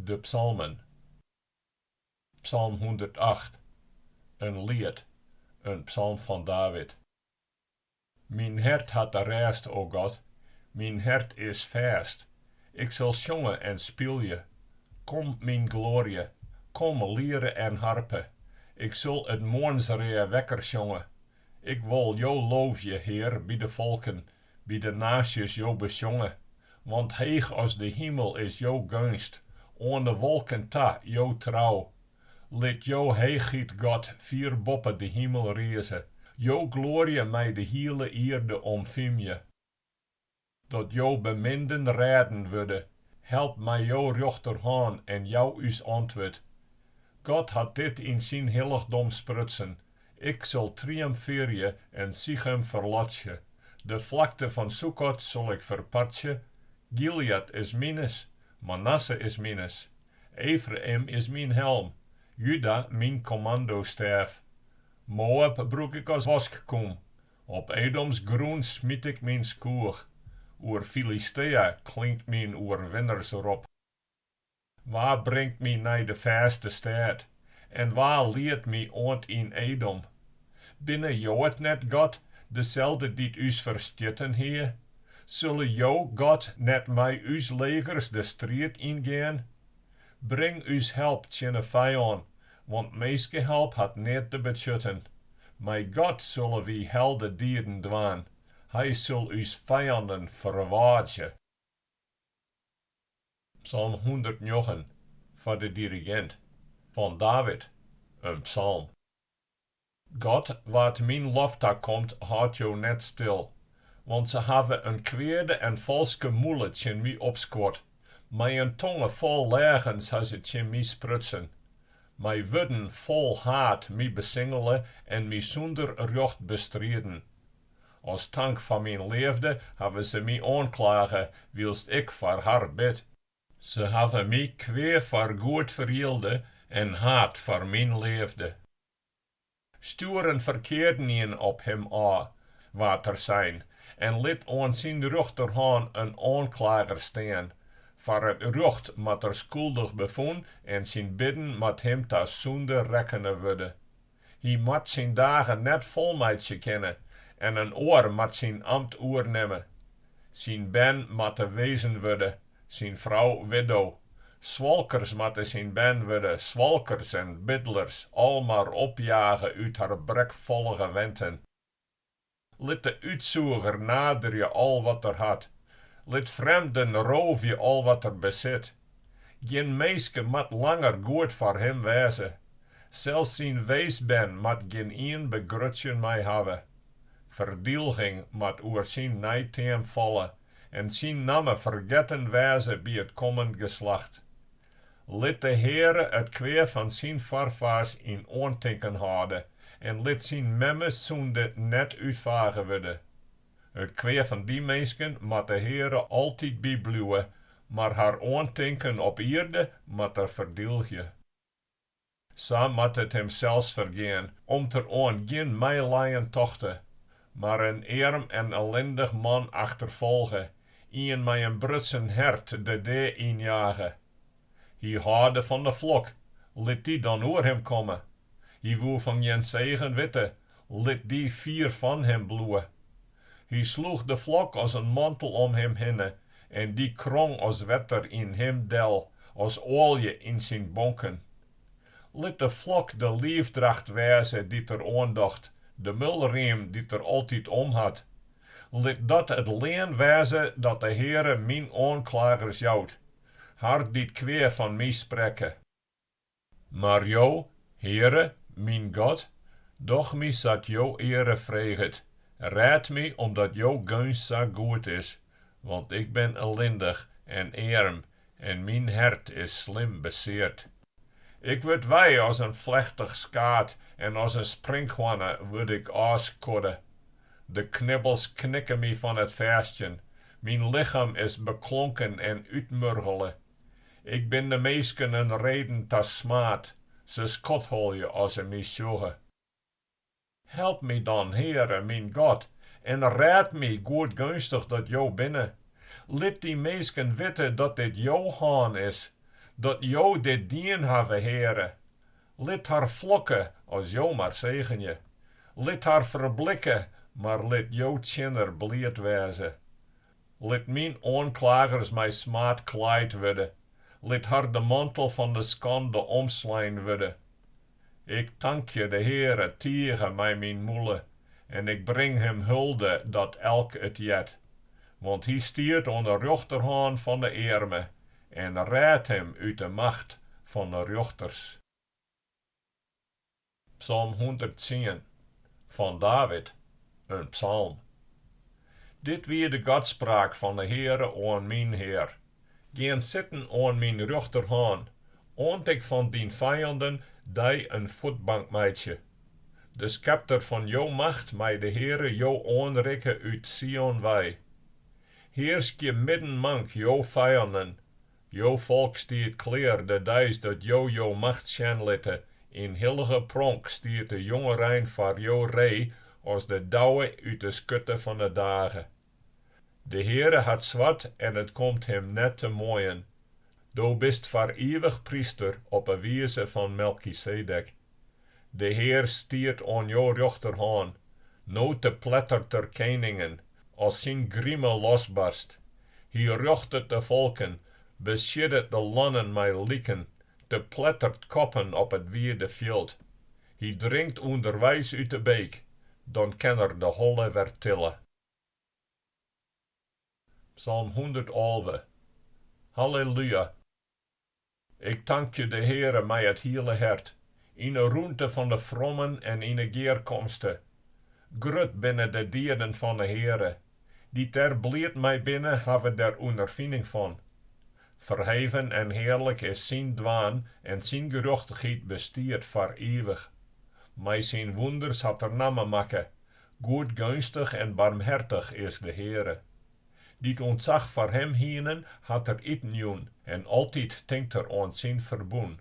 De psalmen. Psalm 108, in liet, in psalm fan David. Myn hert hat rêst, o God, myn hert is fêst. Ik sil sjonge en spylje. Kom, myn gloarje, kom, liere en harpe. Ik sil it moarnsrea wekker sjonge. Ik wol Jo loovje, Hear, by de folken, by de naasjes Jo besjonge. Want heech as de himel is jo geunst, oan de wolken ta jo trou. Lit jo heechheid, God, fier boppe de himel rize, jo gloarje mei de hiele ierde omfiemje. Dat jo beminden rêden wurde, help mei jo rjochterhân en jou ús antwurd. God hat dit yn syn hillichdom sprutsen, Ik sil triomfearje en Sichem ferlotsje, de flakte fan Sûkkot sil ik ferpartsje, Gileäd is mines, Manasse is mines, Efraïm is myn helm, Juda myn kommandostêf. Moäb brûk ik as waskkûm, op Edoms grûn smyt ik myn skoech, oer Filistea klinkt myn oerwinnersrop. Wa bringt my nei de fêste stêd? En wa liedt my oant yn Edom? Binne Jo it net, God, deselde dy't ús ferstjitten hie? Sille Jo, God, net mei ús legers de striid yngean? Bring ús help tsjin 'e fijân, want minskehelp hat neat te betsjutten. Mei God sille wy heldedieden dwaan, Hy sil ús fijannen ferwâdzje. Psalm 109, foar de dirigint, fan David, in psalm. God, wa't myn lof takomt, hâld Jo net stil. Want se hawwe in kweade en falske mûle tsjin my opskuord, mei in tonge fol leagens ha se tsjin my sprutsen, mei wurden fol haat my besingele en my sûnder rjocht bestriden. As tank foar myn leafde hawwe se my oanklage, wylst ik foar har bid. Se hawwe my kwea foar goed ferjilde en haat foar myn leafde. Stjoer in ferkearden-ien op him ôf, waard der sein, en lit oan syn rjochterhân in oanklager stean. Foar it rjocht moat er skuldich befûn en syn bidden moat him ta sûnde rekkene wurde. Hy moat syn dagen net folmeitsje kinne en in oar moat syn amt oernimme. Syn bern moatte wezen wurde, syn frou widdo. Swalkers moatte syn bern wurde, swalkers en bidlers, almar opjage út har brekfollige wenten. Lit de útsûger naderje al wat er hat, lit frjemden roovje al wat er besit. Gjin minske moat langer goed foar him wêze, sels syn weesbern moat gjinien begrutsjen mei hawwe. Ferdylging moat oer syn neiteam falle en syn namme fergetten wêze by it kommend geslacht. Lit de Heare it kwea fan syn foarfaars yn oantinken hâlde en lit syn memme sûnde net útfage wurde. It kwea fan dy minsken moat de Heare altyd bybliuwe, mar har oantinken op ierde moat Er ferdylgje. Sa moat it him sels fergean, om't er oan gjin meilijen tochte, mar in earm en ellindich man achterfolge, ien mei in brutsen hert de dea ynjage. Hy hâlde fan de flok, lit dy dan oer him komme. Hy woe fan gjin segen witte, lit dy fier fan him bliuwe. Hy sloech de flok as in mantel om him hinne en dy krong as wetter yn him del, as oalje yn syn bonken. Lit de flok de liifdracht wêze dy't er oandocht, de mulriem dy't er altyd om hat. Lit dat it lean wêze dat de Heare myn oanklagers jout, har dy't kwea fan my sprekke. Mar Jo, Heare, myn God, doch my sa't jo eare freget, rêd my omdat jo geunst sa goed is, want ik bin ellindich en earm en myn hert is slim beseard. Ik wurd wei as in flechtich skaad en as in sprinkhoanne wurd ik ôfskodde. De knibbels knikke my fan it fêstjen, myn lichem is beklonken en útmurgele. Ik bin de minsken in reden ta smaad, se skodholje as se my sjogge. Help my dan, Heare, myn God, en rêd my, goedgeunstich dat Jo binne. Lit dy minsken witte dat dit jo hân is, Dat Jo dit dien hawwe, Heare! Lit har flokke, as Jo mar segenje. Lit har ferblikke, mar lit jo tsjinner bliid wêze. Lit myn oanklagers mei smaad klaaid wurde, lit har de mantel fan de skande omslein wurde. Ik tankje de Heare tige mei myn mûle en ik bring Him hulde dat elk it heart. Want Hy stiet oan de rjochterhân fan de earme en rêdt him út de macht fan de rjochters. Psalm 110, fan David, in psalm. Dit wie de godsspraak fan de Heare oan myn Hear, Gean sitten oan myn rjochterhân, oant ik fan dyn fijanden dy in fuotbank meitsje. De skepter fan jo macht mei de Heare jo oanrikke út Sion wei. Hearskje middenmank jo fijannen, Jo folk stiet klear de deis dat Jo jo macht sjen litte, yn hillige pronk stiet de jongerein foar Jo ree as de dauwe út de skurte fan 'e dage. De Heare hat sward en it komt Him net te muoien. Do bist foar ivich pryster op 'e wize fan Melchisedek. De Hear stiet oan jo rjochterhân, no teplettert Er keningen, as syn grime losbarst. Hy rjochtet de folken, besjiddet de lannen mei liken, teplettert koppen op it wide fjild. Hy drinkt ûnderweis út de beek, dan kin er de holle wer tille. Psalm 111. Halleluja! Ik tankje de Heare mei it hiele hert, yn 'e rûnte fan de frommen en yn 'e gearkomste. Grut binne de dieden fan 'e Heare. Dy't dêr bliid mei binne, hawwe der ûnderfining fan. Ferheven en hearlik is syn dwaan en syn gerjochtichheid bestiet foar ivich. Mei syn wûnders hat er namme makke, goedgeunstich en barmhertich is de Heare. Dy't ûntsach foar Him hienen, hat Er iten jûn en altyd tinkt Er oan syn ferbûn.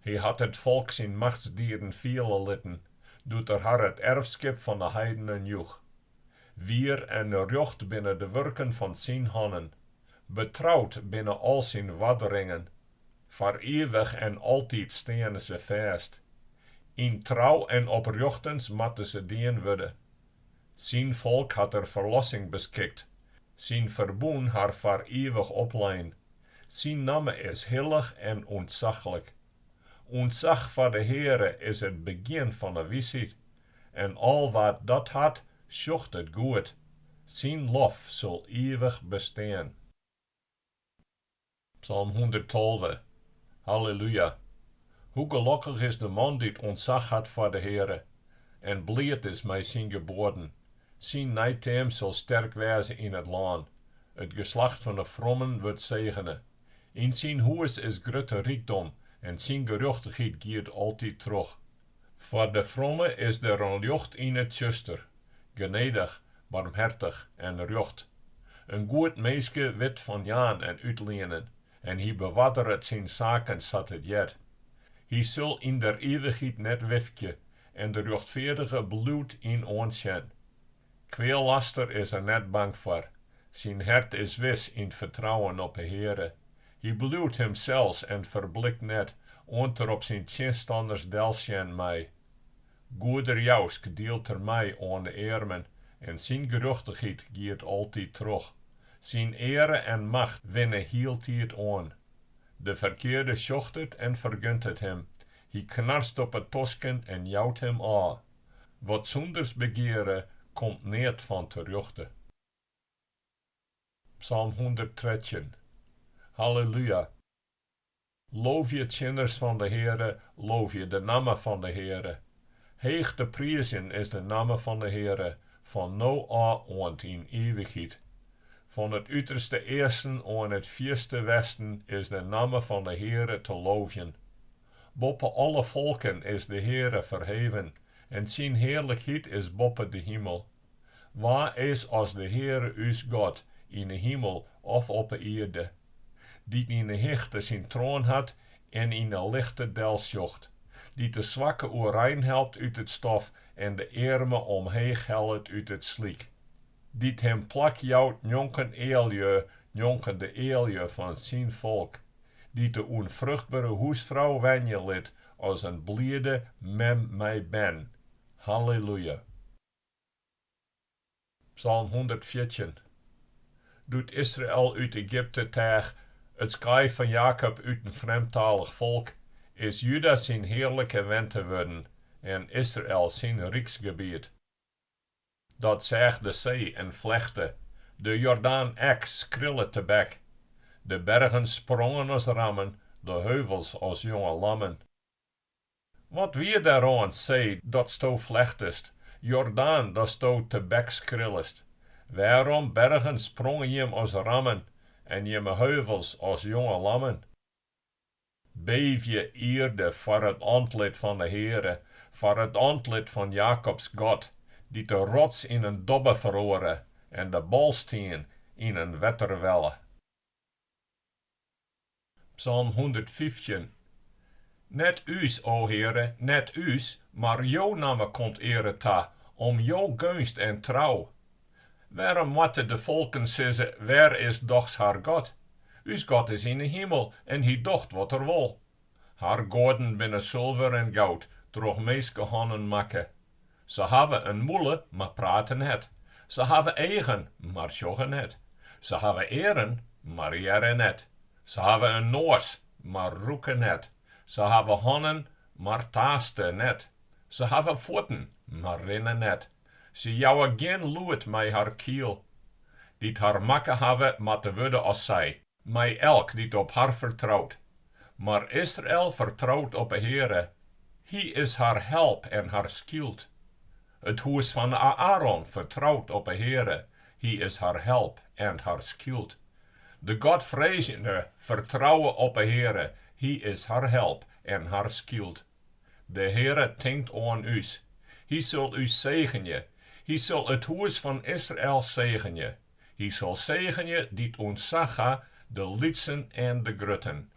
Hy hat it folk syn machtsdieden fiele litten, doe't Er har it erfskip fan de heidenen joech. Wier en rjocht binne de wurken fan syn hannen, betroud binne al syn oarderingen. Foar ivich en altyd steane se fêst. Yn trou en oprjochtens moatte se dien wurde. Syn folk hat Er ferlossing beskikt, syn ferbûn har foar ivich oplein. Syn namme is hillich en ûntsachlik. Ûntsach foar de Heare is it begjin fan 'e wysheid, en al wa't dat hat, sjocht it goed. Syn lof sil ivich bestean. Psalm 112. Halleluja! Hoe gelokkich is de man dy't ûntsach hat foar de Heare en bliid is mei syn geboaden. Syn neiteam sil sterk wêze yn it lân, it geslacht fan 'e frommen wurdt segene. Yn syn hûs is grutte rykdom en syn gerjochtichheid giet altyd troch. Foar de fromme is der in ljocht yn it tsjuster, genedich, barmhertich en rjocht. In goed minske wit fan jaan en útlienen en hy bewadderet syn saken sa't it heart. Hy sil yn der ivichheid net wifkje en de rjochtfeardige bliuwt yn oansjen. Kwealaster is er net bang foar, syn hert is wis yn 't fertrouwen op de Heare. Hy bliuwt himsels en ferblikt net, oant er op syn tsjinstanners delsjen mei. Goederjousk dielt er mei oan de earmen en syn gerjochtichheid giet altyd troch. Syn eare en macht winne hieltiid oan. De ferkearde sjocht it en fergunt it him, hy knarst op 'e tosken en jout him ôf. Wat sûnders begeare, komt neat fan terjochte. Psalm 113. Halleluja! Loovje tsjinners fan de Heare, loovje de namme fan de Heare. Heech te priizjen is de namme fan de Heare, fan no ôf oant yn ivichheid. Fan it uterste easten oan it fierste westen is de namme fan de Heare te loovjen. Boppe alle folken is de Heare ferheven en syn hearlikheid is boppe de himel. Wa is as de Heare ús God yn 'e himel of op 'e ierde, dy't yn 'e hichte syn troan hat en yn 'e lichte delsjocht, dy't de swakke oerein helpt út it stof en de earme omheech hellet út it slyk, dy't him plak jout njonken eallju, njonken de eallju fan syn folk. Dy't de ûnfruchtbere húsfrou wenje lit as in bliede mem mei bern. Halleluja. Psalm 114. Doe't Israel út Egypte teach, it skaai fan Jakob út in frjemdtalich folk, is Juda syn hearlike wente wurden en Israel syn ryksgebiet. Dat seach de see en flechte, de Jordaan ek skrille tebek. De bergen sprongen as rammen, de heuvels as jonge lammen. Wat wie deroan, see, datsto flechtest, Jordaan, datsto tebekskrillest? Wêrom, bergen, sprongen jim as rammen en jimme heuvels as jonge lammen? Beevje, ierde, foar it antlit fan de Heare, foar it antlit fan Jakobs God, dy't de rots yn in dobbe feroare en de balstien yn in wetterwelle. Psalm 115. Net ús, o Heare, net ús, mar jo namme komt eare ta, om jo geunst en trou. Wêrom moatte de folken sizze, Wêr is dochs har God? Us God is yn 'e himel en hy docht wat er wol. Har goaden binne sulver en goud, troch minskehannen makke. Se hawwe in mûle, mar prate net. Se hawwe eagen, mar sjogge net. Se hawwe earen, mar hearre net. Se hawwe in noas, mar rûke net. Se hawwe hannen, mar taaste net. Se hawwe fuotten, mar rinne net. Se jouwe gjin lûd mei har kiel. Dy't har makke hawwe, moatte wurde as sy, mei elk dy't op har fertrout. Mar Israel fertrout op 'e Heare, Hy is har help en har skyld. It hûs fan Aäron fertrout op 'e Heare, Hy is har help en har skyld. De Godfreezjende fertrouwe op 'e Heare, Hy is har help en har skyld. De Heare tinkt oan ús. Hy sil ús segenje. Hy sil it hûs fan Israel segenje. Hy sil segenje dy't ûntsach ha, de lytsen en de grutten.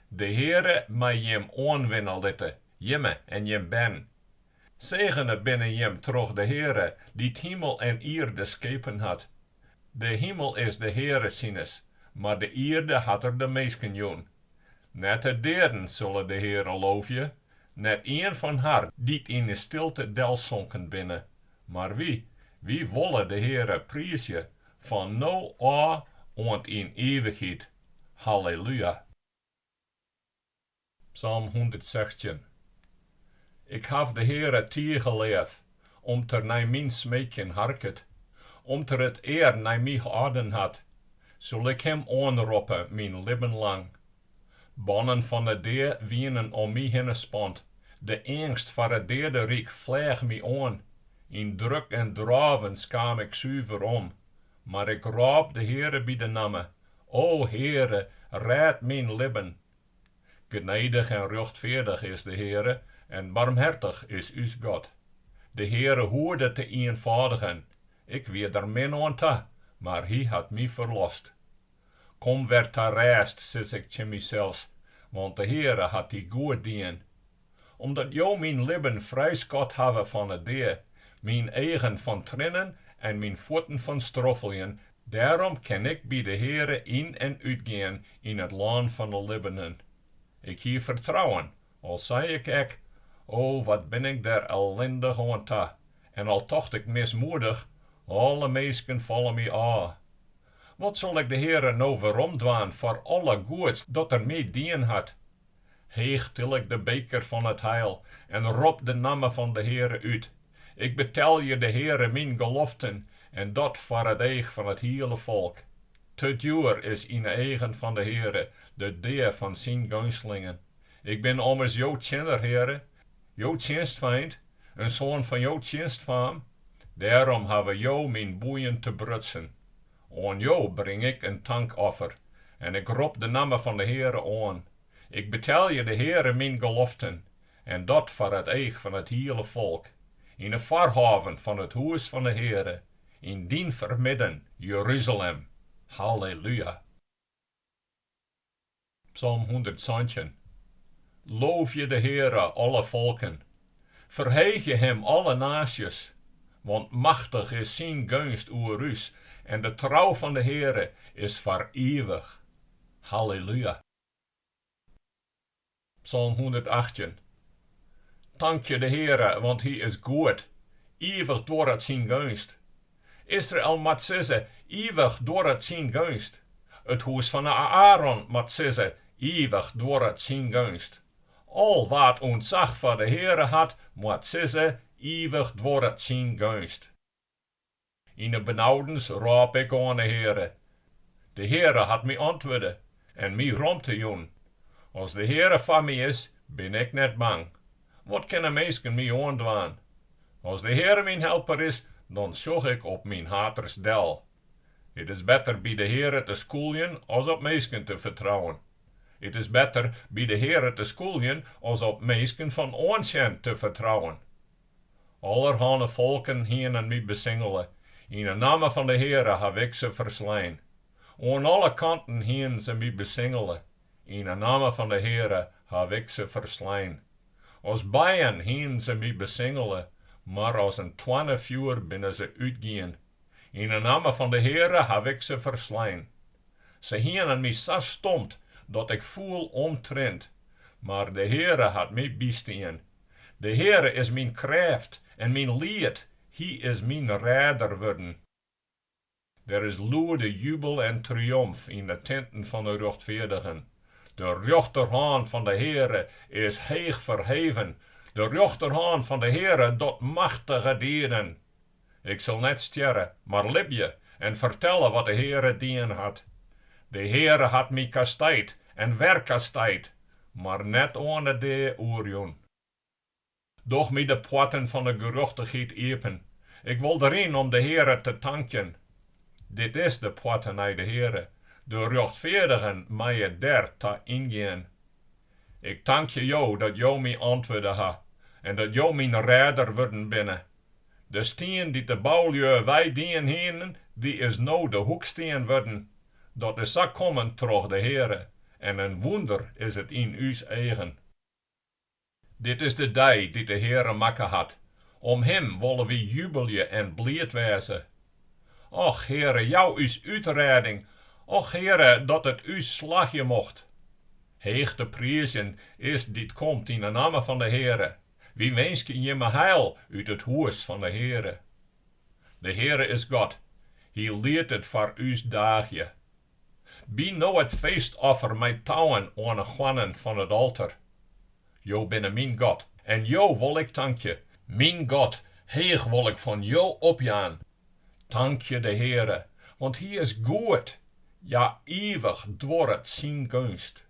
De Heare mei jim oanwinne litte, jimme en jim bern. Segene binne jim troch de Heare, dy't himel en ierde skepen hat. De himel is de Heare sines, mar de ierde hat Er de minsken jûn. Net de deaden sille de Heare loovje, net ien fan har dy't yn 'e stilte delsonken binne, mar wy, wy wolle de Heare priizje, fan no ôf oant yn ivichheid. Halleluja. Psalm 116. Ik haw de Heare tige leaf, om't Er nei myn smeekjen harket. Om't Er it ear nei my hâlden hat, sil ik Him oanroppe myn libben lang. Bannen fan 'e dea wienen om my hinne spand, de eangst foar it deaderyk fleach my oan. Yn druk en drôvens kaam ik suver om. Mar ik rôp de Heare by de namme, O Heare, rêd myn libben! Genedich en rjochtfeardich is de Heare en barmhertich is ús God. De Heare hoedet de ienfâldigen. Ik wie der min oan ta, mar Hy hat my ferlost. Kom wer ta rêst, sis ik tsjin mysels, want de Heare hat dy goed dien. Omdat Jo myn libben frijskat hawwe fan 'e dea, myn eagen fan triennen en myn fuotten fan stroffeljen, dêrom kin ik by de Heare yn en útgean yn it lân fan 'e libbenen. Ik hie fertrouwen, al sei ik ek, O, wat bin ik der ellindich oan ta, en al tocht ik mismoedich, Alle minsken falle my ôf. Wat sil ik de Heare no weromdwaan foar alle goeds dat Er my dien hat? Heech til ik de beker fan it heil en rop de namme fan de Heare út. Ik betelje de Heare myn geloften en dat foar it each fan it hiele folk. Te djoer is yn 'e eagen fan de Heare de dea fan syn geunstlingen. Ik bin ommers jo tsjinner, Heare, jo tsjinstfeint, in soan fan jo tsjinstfaam. Dêrom hawwe Jo myn boeien tebrutsen. Oan Jo bring ik in tankoffer en ik rop de namme fan de Heare oan. Ik betelje de Heare myn geloften en dat foar it each fan it hiele folk, yn 'e foarhôven fan it hûs fan de Heare, yn dyn fermidden, Jeruzalem. Halleluja. Psalm 117. Loovje de Heare, alle folken. Ferheegje Him, alle naasjes. Want machtich is syn geunst oer ús en de trou fan de Heare is foar ivich. Halleluja. Psalm 118. Tankje de Heare, want Hy is goed, ivich duorret syn geunst. Israel moat sizze, Ivich duorret syn geunst. It hûs fan Aäron moat sizze, Ivich duorret syn geunst. Al wa't ûntsach foar de Heare hat, moat sizze, Ivich duorret syn geunst. Yn 'e benaudens rôp ik oan de Heare. De Heare hat my antwurde en my romte jûn. As de Heare foar my is, bin ik net bang. Wat kinne minsken my oandwaan? As de Heare myn helper is, dan sjoch ik op myn haters del. It is better by de Heare te skûljen as op minsken te fertrouwen. It is better by de Heare te skûljen as op minsken fan oansjen te fertrouwen. Allerhanne folken hienen my besingele, yn 'e namme fan de Heare haw ik se ferslein. Oan alle kanten hienen se my besingele, yn 'e namme fan de Heare haw ik se ferslein. As bijen hienen se my besingele, mar as in toarnefjoer binne se útgien. Yn 'e namme fan de Heare haw ik se ferslein. Se hienen my sa stompt, dat ik foel omtrint, mar de Heare hat my bystien. De Heare is myn krêft en myn liet, Hy is myn rêder wurden. Der is lûde jubel en triomf yn de tinten fan 'e rjochtfeardigen. De rjochterhân fan de Heare is heech ferheven, de rjochterhân fan de Heare docht machtige dieden. Ik sil net stjerre, mar libje en fertelle wat de Heare dien hat. De Heare hat my kastijd en wer kastijd, mar net oan 'e dea oerjûn. Doch my de poarten fan 'e gerjochtichheid iepen, ik wol deryn om de Heare te tankjen. Dit is de poarte nei de Heare, de rjochtfeardigen meie dêr ta yngean. Ik tankje Jo dat Jo my antwurde ha en dat Jo myn rêder wurden binne. De stien dy't de boulju weidien hienen, dy is no de hoekstien wurden. Dat is sa kommen troch de Heare, en in wûnder is it yn ús eagen. Dit is de dei dy't de Heare makke hat, om Him wolle wy jubelje en bliid wêze. Och Heare, jou ús útrêding, och Heare, dat it ús slagje mocht. Heech te priizjen is dy't komt yn 'e namme fan de Heare. Wy winskje jimme heil út it hûs fan de Heare. De Heare is God, Hy liet it foar ús daagje. Byn no it feestoffer mei touwen oan 'e hoarnen fan it alter. Jo binne myn God, en Jo wol ik tankje, myn God, heech wol ik fan Jo opjaan. Tankje de Heare, want Hy is goed, ja ivich duorret syn geunst.